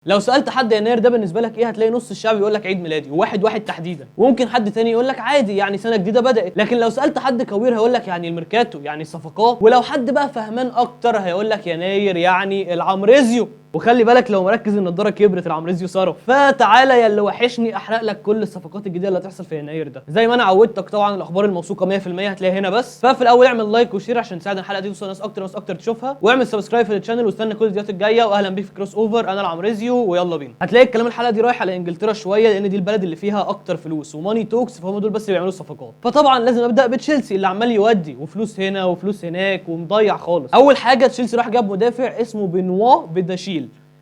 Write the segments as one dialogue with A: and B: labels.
A: لو سالت حد يناير ده بالنسبة لك ايه، هتلاقي نص الشعب يقول لك عيد ميلادي، وواحد واحد تحديدا، وممكن حد تاني يقول لك عادي يعني سنة جديدة بدات. لكن لو سالت حد كوير هيقول لك يعني الميركاتو، يعني الصفقات. ولو حد بقى فهمان اكتر هيقول لك يناير يعني العمريزيو. وخلي بالك لو مركز النضارة كبرت، العمريزيو صرف. فتعالى يا اللي وحشني احرق لك كل الصفقات الجديدة اللي هتحصل في يناير ده، زي ما انا عودتك طبعا الاخبار الموثوقة 100% هتلاقيها هنا بس. ففي الاول اعمل like و share عشان تساعد الحلقة دي توصل ناس اكتر وناس اكتر تشوفها، واعمل subscribe في ال channel واستنى كل الفيديوهات الجاية. واهلا بيك في crossover، انا العمريزيو ويلا بينا. هتلاقي الكلام الحلقة دي رايح على انجلترا شوية، لان دي البلد اللي فيها اكتر فلوس و money talks، فهم دول بس اللي بيعملوا الصفقات. فطبعا لازم ابدا بتشيلسي اللي عمال يودي وفلوس هنا وفلوس هناك ومضيع خالص. اول حاجة تشيلسي راح جاب مدافع اسمه بنوا بيداشيل.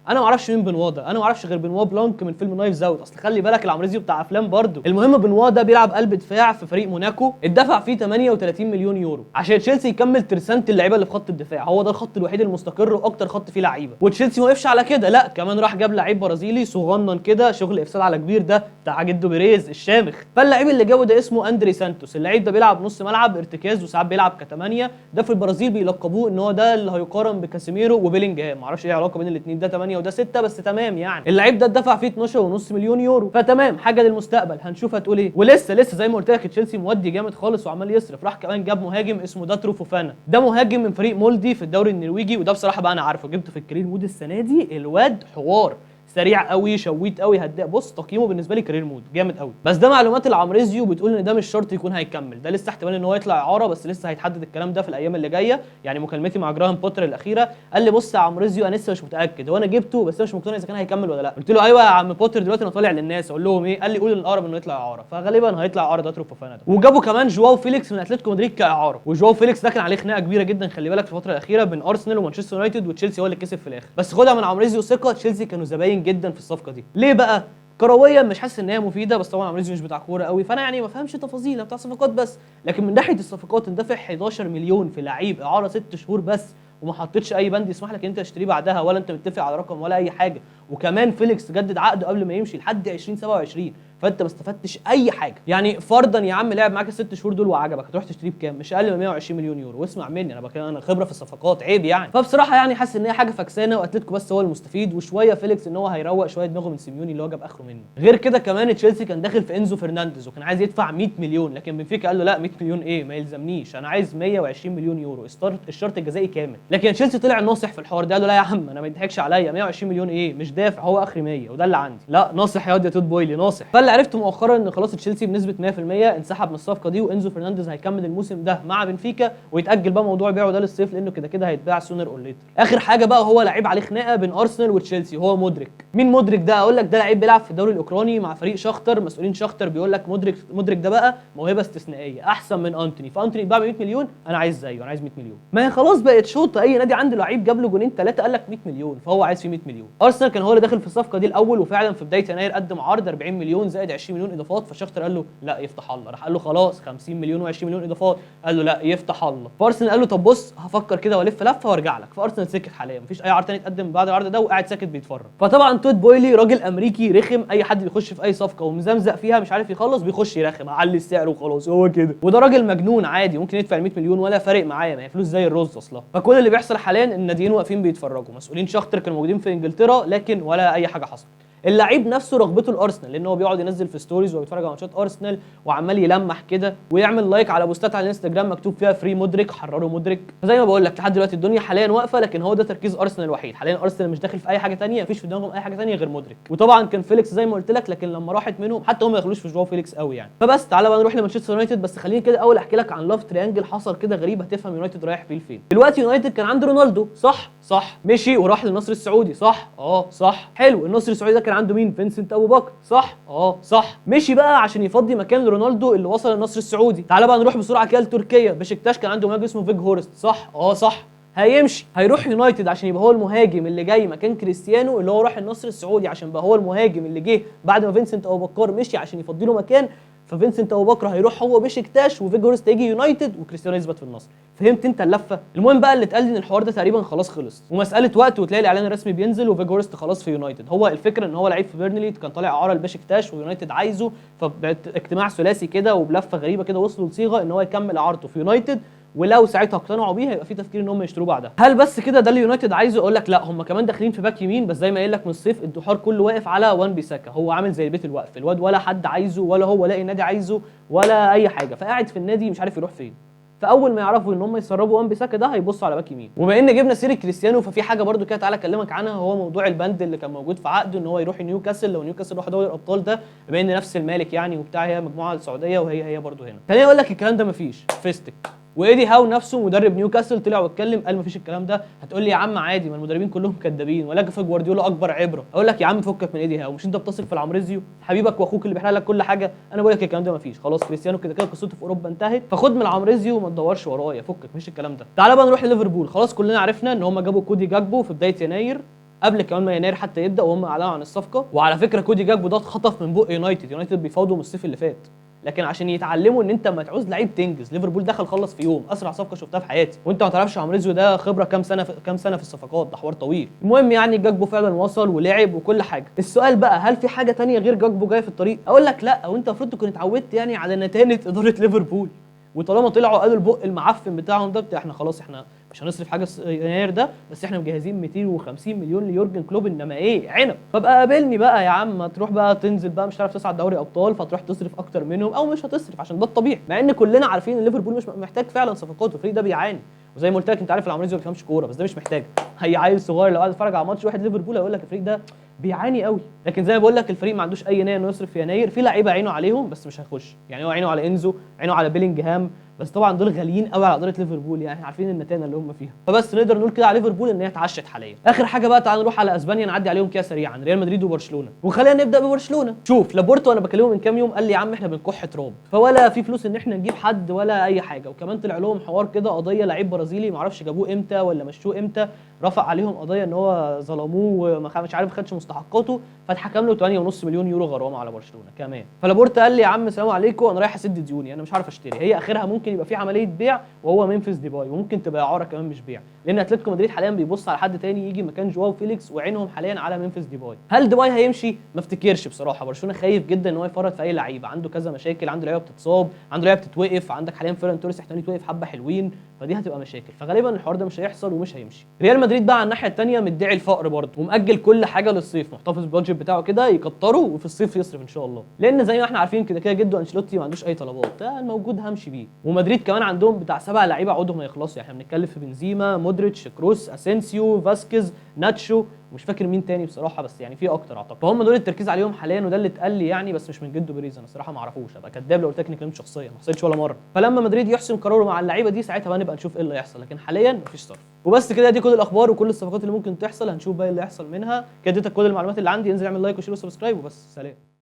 A: انا ما اعرفش مين بنوا ده، انا ما اعرفش غير بنوا بلانك من فيلم Knives Out، اصل خلي بالك العمريزيو بتاع افلام برضه. المهم بنوا ده بيلعب قلب دفاع في فريق موناكو، اتدفع فيه 38 مليون يورو عشان تشيلسي يكمل ترسانه اللعيبة اللي في خط الدفاع. هو ده الخط الوحيد المستقر واكتر خط فيه لعيبة. وتشيلسي ما وقفش على كده، لا كمان راح جاب لعيب برازيلي صغنن كده، شغل افساد على كبير، ده بتاع جده بيريز الشامخ. فاللعيب اللي جابه ده اسمه اندري سانتوس. اللعيب ده بيلعب نص ملعب ارتكاز وساعات بيلعب كتمانية. ده في البرازيل بيلقبوه ان هو ده اللي هيقارن بكاسيميرو وبيلينجهام، معرفش ايه العلاقة بين الاثنين، ده 8 وده 6 بس تمام. يعني اللعيب ده اتدفع فيه 12.5 مليون يورو، فتمام حاجة للمستقبل هنشوف هتقول ايه. ولسه لسه زي ما قلت لك تشيلسي مودي جامد خالص وعمال يصرف. راح كمان جاب مهاجم اسمه داترو فوفانا، ده مهاجم من فريق مولدي في الدوري النرويجي، وده بصراحة بقى انا عارفه، جبته في ال career mode السنة دي. الواد حوار سريع قوي، شويت قوي، هداف. بص تقييمه بالنسبة لي career mode جامد قوي. بس ده معلومات العمريزيو بتقول ان ده مش شرط يكون هيكمل، ده لسه احتمال ان هو يطلع اعاره، بس لسه هيتحدد الكلام ده في الايام اللي جاية. يعني مكالمتي مع جراهام بوتر الاخيرة قال لي بص يا عمريزيو انا لسه مش متاكد، هو انا جبته بس انا مش مقتنع اذا كان هيكمل ولا لا. قلت له ايوه يا عم بوتر دلوقتي انا طالع للناس اقول لهم ايه؟ قال لي قول الاقرب انه يطلع اعاره، فغالبا هيطلع اعاره داترو فوفانا ده. وجابوا كمان جواو فيليكس من اتلتيكو مدريد كاعاره، وجواو فيليكس ده كان عليه خناقه كبيرة جدا خلي بالك في الفترة الاخيرة بين ارسنال ومانشستر يونايتد، وتشيلسي هو اللي كسب في الاخر. بس خدها من عمريزيو ثقة، تشيلسي كانوا زباين جدا في الصفقة دي. ليه بقى؟ كرويا مش حاسس ان هي مفيدة، بس طبعا عمريزيو مش بتاع كورة قوي، فانا يعني ما فهمش تفاصيل بتاع صفقات بس. لكن من ناحية الصفقات اندفع 11 مليون في لعيب اعاره 6 شهور بس، وما حطيتش اي بند يسمح لك ان انت تشتريه بعدها، ولا انت متفق على رقم ولا اي حاجة. وكمان فيليكس جدد عقده قبل ما يمشي لحد 2027، فانت ما استفدتش اي حاجة. يعني فرضا يا عم لعب معاك الست شهور دول وعجبك، هتروح تشتريه بكام؟ مش اقل من 120 مليون يورو. واسمع مني انا بكلم، انا خبره في الصفقات، عيب يعني. فبصراحة يعني حاسس ان هي حاجة فكسانه، واتلتيكو بس هو المستفيد، وشوية فيليكس ان هو هيروق شوية دماغه من سيميوني اللي هو جاب اخره منه. غير كده كمان تشيلسي كان داخل في انزو فرنانديز وكان عايز يدفع 100 مليون، لكن بنفيكا قال له لا 100 مليون ايه، ما يلزمنيش، انا عايز 120 مليون يورو، الشرط الجزائي كامل. لكن تشيلسي طلع ناصح في الحوار ده، قال له لا يا عم انا ما يضحكش عليا، 120 مليون ايه، مش دافع، هو اخري 100 وده اللي عندي. لا ناصح يا واد يا توت بويلي ناصح. فاللي عرفته مؤخرا ان خلاص تشيلسي بنسبة 100% انسحب من الصفقة دي، وانزو فرنانديز هيكمل الموسم ده مع بنفيكا، ويتاجل بقى موضوع بيعه ده للصيف لانه كده كده هيتباع sooner or later. اخر حاجة بقى هو لعيب عليه خناقه بين ارسنال وتشيلسي، هو مودريك. مين مودريك ده؟ اقول لك ده لعيب بيلعب في الدوري الاوكراني مع فريق شختر، مسؤولين شختر بيقول لك مودريك ده بقى موهبة استثنائية احسن من انتوني، فانتوني اتباع ب 100 مليون، انا عايز زيه، انا عايز 100 مليون. ما هي خلاص بقت شوطه، اي نادي عنده لعيب جاب له جونين ثلاثة قال لك 100 مليون، فهو عايز فيه 100 مليون. ارسنال كان هو اللي داخل في الصفقة دي الاول، وفعلا في بداية يناير قدم عرض 40 مليون زائد 20 مليون اضافات، فشختر قال له لا يفتح الله، راح قال له خلاص 50 مليون و20 مليون اضافات، قال له لا يفتح الله. فارسنال قال له طب بص هفكر كده والف لفه وارجع لك. فارسنال سكت حاليا، مفيش اي عرض ثاني اتقدم بعد العرض ده، وقاعد ساكت بيتفرج. فطبعا توت بويلي راجل امريكي رخم، اي حد بيخش في اي صفقة ومزمزق فيها مش عارف يخلص بيخش يرخم، اعلي السعر وخلاص هو كده. وده راجل مجنون عادي ممكن يدفع 100 مليون ولا فارق معايا، ما هي فلوس زي الرز اصلا. فكل اللي بيحصل حاليا الناديين واقفين بيتفرجوا، مسؤولين شختر كانوا موجودين في انجلترا لكن ولا اي حاجة حصلت. اللعيب نفسه رغبته الارسنال، لان هو بيقعد ينزل في stories وبيتفرج على ماتشات ارسنال وعمال يلمح كده ويعمل like على بوستات على الانستجرام مكتوب فيها free مودريك، حرروا مودريك. فزي ما بقول لك لحد دلوقتي الدنيا حاليا واقفة، لكن هو ده تركيز ارسنال الوحيد حاليا. ارسنال مش داخل في اي حاجة ثانية، مفيش في دماغهم اي حاجة ثانية غير مودريك. وطبعا كان فيليكس زي ما قلت لك، لكن لما راحت منهم حتى هم ما دخلوش في جواو فيليكس قوي يعني. فبس تعالى بقى نروح لمانشستر يونايتد. بس خليني كده اول احكي لك عن love triangle حصل كده غريب، هتفهم يونايتد رايح فيه لفين. دلوقتي يونايتد كان عنده رونالدو، صح صح، مشي وراح للنصر السعودي، صح اه صح، حلو. النصر السعودي ده كان عنده مين؟ فينسنت ابو بكر، صح اه صح، مشي بقى عشان يفضي مكان لرونالدو اللي وصل النصر السعودي. تعالى بقى نروح بسرعة كده لتركيا. بشكتاش كان عنده مهاجم اسمه فيج هورست، صح اه صح، هيمشي هيروح يونايتد عشان يبقى هو المهاجم اللي جاي مكان كريستيانو اللي هو راح النصر السعودي، عشان بقى هو المهاجم اللي جه بعد ما فينسنت ابو بكر مشي عشان يفضي له مكان. ففينسنت ابو بكر هيروح هو بشكتاش، وفيج هورست هيجي يونايتد، وكريستيانو يثبت في النصر. فهمت انت اللفة؟ المهم بقى اللي اتقال لي ان الحوار ده تقريبا خلاص خلص ومسالة وقت وتلاقي الاعلان الرسمي بينزل وفيج هورست خلاص في يونايتد. هو الفكرة ان هو لعيب في بيرنلي كان طالع اعاره لبشكتاش ويونايتد عايزه، فاجتماع ثلاثي كده وبلفه غريبة كده وصلوا لصيغه ان هو يكمل اعارته في يونايتد ولو ساعتها اقتنعوا بيه هيبقى في تفكير ان هم يشتروه بعدها. هل بس كده ده اللي يونايتد عايزه؟ اقول لك لا، هم كمان داخلين في باك يمين، بس زي ما قايل لك من الصيف الدحار كله واقف على وان بيساكا، هو عامل زي البيت الوقف، الواد ولا حد عايزه ولا هو لاقي النادي عايزه ولا اي حاجة، فقاعد في النادي مش عارف يروح فين. فاول ما يعرفوا ان هم يسربوا وان بيساكا ده هيبصوا على باك يمين. وبما ان جبنا سيره كريستيانو، ففي حاجة برده كده تعالى اكلمك عنها، هو موضوع البند اللي كان موجود في عقده ان هو يروح نيوكاسل لو نيوكاسل راح دوري الابطال ده، بما ان نفس المالك يعني وبتاع، هي مجموعة السعودية وهي هي برده هنا. خليني اقول لك الكلام ده مفيش فيستك، وايدي هاو نفسه مدرب نيوكاسل طلع واتكلم قال مفيش الكلام ده. هتقول لي يا عم عادي، ما المدربين كلهم كدابين، ولا في جوارديولا اكبر عبره. اقول لك يا عم فكك من ايدي هاو، مش انت بتثق في العمريزيو حبيبك واخوك اللي بيحرق لك كل حاجة؟ انا بقول لك الكلام ده مفيش، خلاص كريستيانو كده كده قصته في اوروبا انتهت، فخد من العمريزيو وما تدورش ورايا، فكك مفيش الكلام ده. تعالى بقى نروح لليفربول. خلاص كلنا عرفنا ان هم جابوا كودي جاكبو في بداية يناير، قبل كمان ما يناير حتى يبدا، وهم اعلنوا عن الصفقة. وعلى فكرة كودي جاكبو ده اتخطف من بق يونايتد، يونايتد بيفاوضوا من الصيف اللي فات، لكن عشان يتعلموا ان انت ما تعوز لعيب تنجز. ليفربول دخل خلص في يوم، اسرع صفقة شفتها في حياتي، وانت ما تعرفش عمريزيو ده خبره كام سنة في كام سنة في الصفقات، ده حوار طويل. المهم يعني جاكبو فعلا وصل ولعب وكل حاجة. السؤال بقى، هل في حاجة تانية غير جاكبو جاي في الطريق؟ اقول لك لا، وانت المفروض تكون اتعودت يعني على نتانه ادارة ليفربول، وطالما طلعوا قالوا البق المعفن بتاعهم ده بتاع احنا خلاص احنا مش هنصرف حاجة يناير ده، بس احنا مجهزين 250 مليون ليورجن كلوب، انما ايه عنب. فبقى قابلني بقى يا عم، تروح بقى تنزل بقى مش هتعرف تصعد دوري ابطال، فتروح تصرف اكتر منهم او مش هتصرف، عشان ده الطبيعي، مع ان كلنا عارفين ان ليفربول مش محتاج فعلا صفقات، والفريق ده بيعاني. وزي ما قلت لك انت عارف العمريزيو ما بيفهمش كورة، بس ده مش محتاج. هي عيل صغير لو قاعد يتفرج على ماتش واحد ليفربول هيقول لك الفريق ده بيعاني قوي. لكن زي ما بقول لك الفريق ما عندوش اي نيه انه يصرف في يناير، في لعيبة عينه عليهم بس مش هيخش، يعني هو عينه على انزو، عينه على بيلينجهام، بس طبعا دول غاليين قوي على ادارة ليفربول، يعني عارفين النتانه اللي هم فيها. فبس نقدر نقول كده على ليفربول ان هي اتعشت حاليا. اخر حاجة بقى تعال نروح على اسبانيا، نعدي عليهم كده سريعا، ريال مدريد وبرشلونة. وخلينا نبدا ببرشلونة. شوف لابورتو انا بكلمه من كام يوم قال لي يا عم احنا بنكح تراب، فولا في فلوس ان احنا نجيب حد ولا اي حاجة. وكمان طلع لهم حوار كده قضية لعيب برازيلي معرفش جابوه امتى ولا مشوه امتى، رفع عليهم قضية ان هو ظلموه ومش عارف خدش مستحقاته، فاتحكم له 8.5 مليون يورو غرامة على برشلونة كمان. فلابورتا قال لي يا عم سلام عليكم، انا رايح اسد ديوني، انا مش عارف اشتري. هي اخرها ممكن يبقى في عملية بيع وهو ممفيس ديباي، وممكن تبقى اعاره كمان مش بيع، لان اتلتيكو مدريد حاليا بيبص على حد تاني يجي مكان جواو فيليكس، وعينهم حاليا على ممفيس ديباي. هل ديباي هيمشي؟ ما افتكرش بصراحة. برشلونة خايف جدا ان هو يفرط في اي لعيبة، عنده كذا مشاكل، عنده لعيبة بتتصاب، عنده لعيبة بتتوقف، عندك حاليا فيران توريس احتمال يتوقف حبه حلوين، فدي هتبقى مشاكل، فغالبا الحوار ده مش هيحصل ومش هيمشي. ريال مدريد بقى على الناحية الثانية مدعي الفقر برضه، ومأجل كل حاجة للصيف، محتفظ بال budget بتاعه كده يكتره وفي الصيف يصرف ان شاء الله، لان زي ما احنا عارفين كده كده جدو انشيلوتي ما عندوش اي طلبات، ده الموجود همشي بيه. ومدريد كمان عندهم بتاع 7 لعيبة عقودهم هيخلصوا، يعني احنا بنتكلم في بنزيما، مودريتش، كروس، اسينسيو، فاسكيز، ناتشو، مش فاكر مين تاني بصراحة، بس يعني في اكتر اعتقد. فهم دول التركيز عليهم حاليا، وده اللي اتقال لي يعني، بس مش من جدو بيريز، انا الصراحة ما اعرفوش، ابقى كداب لو قلت لك اني كلمت شخصيا، ما حصلتش ولا مرة. فلما مدريد يحسم قراره مع اللعيبة دي ساعتها بقى نبقى نشوف ايه اللي هيحصل، لكن حاليا مفيش صرف. وبس كده، دي كل الاخبار وكل الصفقات اللي ممكن تحصل، هنشوف بقى اللي هيحصل منها. كده اديتك كل المعلومات اللي عندي، انزل اعمل like و share و subscribe، وبس، سلام.